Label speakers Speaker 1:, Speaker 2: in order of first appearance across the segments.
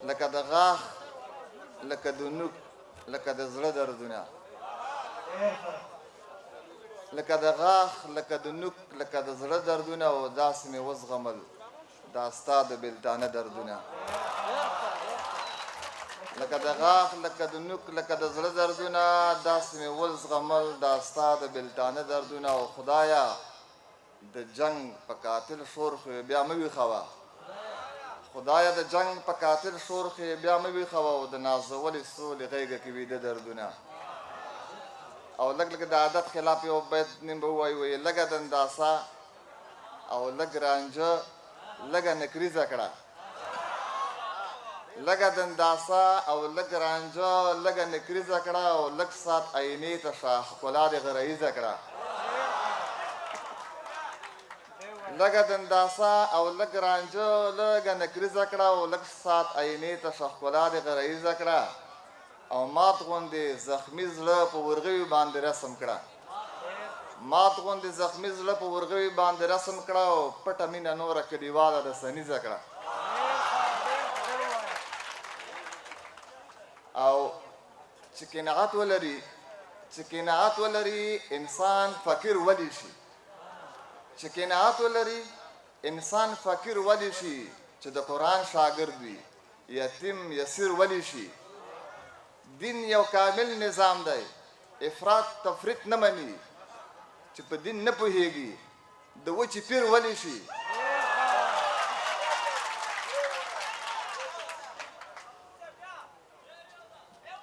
Speaker 1: لکه د غاښ لکه د نوک لکه د زړه دردونه. لکه د غاښ لکه د نوک لکه د زړه دردونه او داسې مې وزغمل دا ستا د بېلتانه دردونه. لکه د غاښ لکه د نوک لکه د زړه دردونه، داسې مې وزغمل دا ستا د بېلتانه دردونه. او خدایا د جنګ په قاتل شور خو یې بیا مه ویښوه. خدایه د جنګ په قاتل شور خو یې بیا مه ویښوه او د نازولې سولې غېږه کې ویده دردونه. او لږ لږ د عادت خلاف یو بیت نیم به ووایو، وایي لږه دنداسه او لږ رانجه لږه نکریزه کړه. لږه دنداسه او لږ رانجه لږه نکریزه کړه او لږ سات آینې ته شه ښکلا دې غرایزه کړه. لږه دنداسه او لږ رانجه لږه نکریزه کړه او لږ سات آینې ته شه ښکلا دې غرایزه کړه او مات غوندې زخمي زړه په ورغوي باندې رسم کړه. مات غوندې زخمي زړه په ورغوي باندې رسم کړه او پټه مینه نوره کلیواله رسنیزه کړه. او چې قناعت ولري، چې قناعت ولري انسان فقیر ولی شي. چې قناعت ولري انسان فقیر ولی شي، چې د قرآن شاګرد وي یتیم یسیر ولی شي. دین یو کامل نظام دی، افراط تفریط نه مني، چې په دین نه پوهیږي د وچې پیر ولی شي.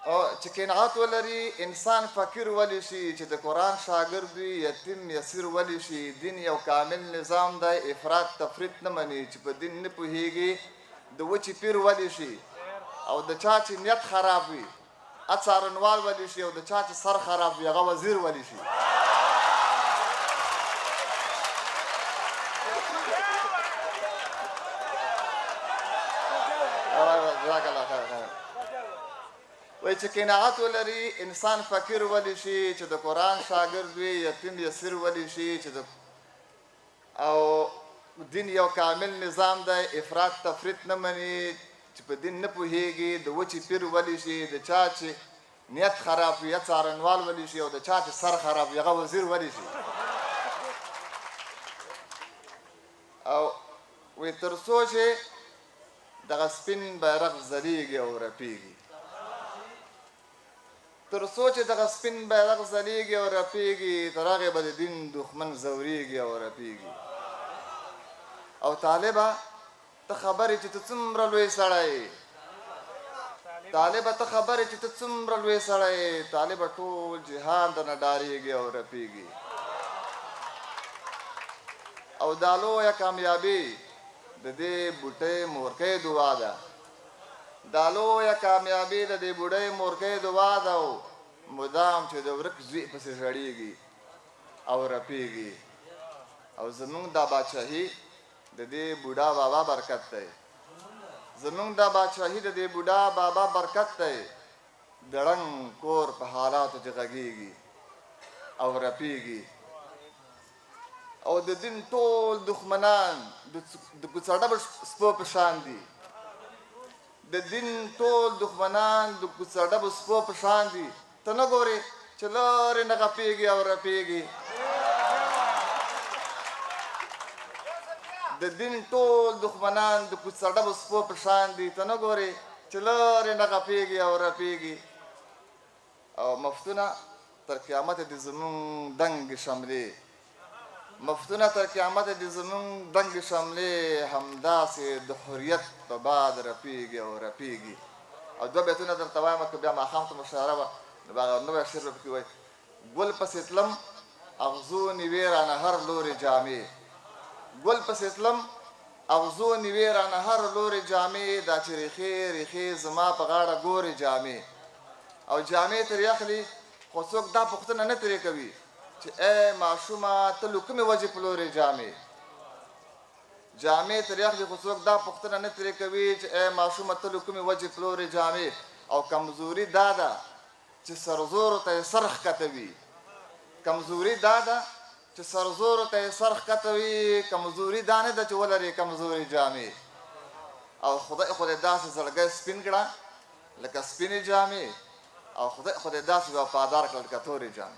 Speaker 1: او چې قناعت ولري انسان فقیر ولی شي، چې د قرآن شاګرد وي یتیم یسیر ولی شي. دین یو کامل نظام دی، افراط تفریط نه مني، چې په دین نه پوهیږي د وچې پیر ولی شي. او د چا چې نیت خراب وي څارنوال ولی شي، او د چا چې سر خراب وي هغه وزیر ولی شي. جزاک الله خیر. خیر وایي چې قناعت ولري انسان فقیر ولی شي، چې د قرآن شاګرد وي یتیم یسیر ولی شي، چې د او دین یو کامل نظام دی، افراط تفریط نه مني، چې په دین نه پوهیږي د وچې پیر ولی شي. د چا چې نیت خراب وي یا څارنوال ولی شي، او د چا چې سر خراب وي هغه وزیر ولی شي. او وی تر څو چې دغه سپین بیرغ ځلیږي او رپیږي، تر څو چې دغه سپین بیرغ ځلیږي او رپیږي، تر هغې به د دین دښمن ځوریږي او رپیږي. او طالبه ته خبرې چې ته څومره لوی سړی یې، طالبه ته خبرې چې ته څومره لوی سړی یې، طالبه ټول جهان درنه ډاریږي او رپیږي. او دا لویه کامیابي د دې بوټۍ مورکۍ دعا ده، دا لویه کامیابي د دې بوډۍ مورکۍ دعا ده. او مدام چې د ورک زوی پسې ژړیږي او رپیږي. او زمونږ دا بادشاهي د دې بوډا بابا برکت دی، زمونږ دا بادشاهي د دې بوډا بابا برکت دی. د ړنګ کور په حالاتو چې غږیږي او رپیږي. او د دین ټول دښمنان د کوڅه ډبو سپو په شان دي، د دین ټول دښمنان د کوڅه ډبو سپو په شان دي، ته نه ګورې چې لرې نه غپیږي او رپیږي. د دین ټول دښمنان د کوڅه ډبو سپو په شان دي، ته نه ګورې چې لرې نه غپیږي او رپیږي. او مفتونه تر قیامته دې زمونږ دنګې شملې، مفتونه تر قیامته دې زمونږ دنګې شملې همداسې د حریت په باد رپیږي او رپیږي. او دوه بیتونه درته وایم، که بیا ماښام ته مشاعره وه نو به هغه نوی شعر به پکې وایي. ګل پسې تلم اغزو نیوې رانه هر لورې جامې، ګل پسې تلم اغزو نیوې رانه هر لورې جامې، دا چې ریښې ریښې زما په غاړه ګورې جامې. او جامې ترې اخلي خو څوک دا پوښتنه نه ترې کوي چې ای ماشومه ته له کومې وجې پلورې جامې. جامې ترې اخلي خو څوک دا پوښتنه نه ترې کوي چې ای ماشومه ته له کومې وجې پلورې جامې. او کمزوري دا ده چې سرزورو ته یې سر ښکته وي، کمزوري دا ده چې سرزورو ته یې سر ښکته وي، کمزوري دا نه ده چې ولرې کمزوري جامې. او خدای خو دې داسې زړګی سپین کړه لکه سپینې جامې، او خدای خو دې داسې وفادار کړه لکه تورې جامې.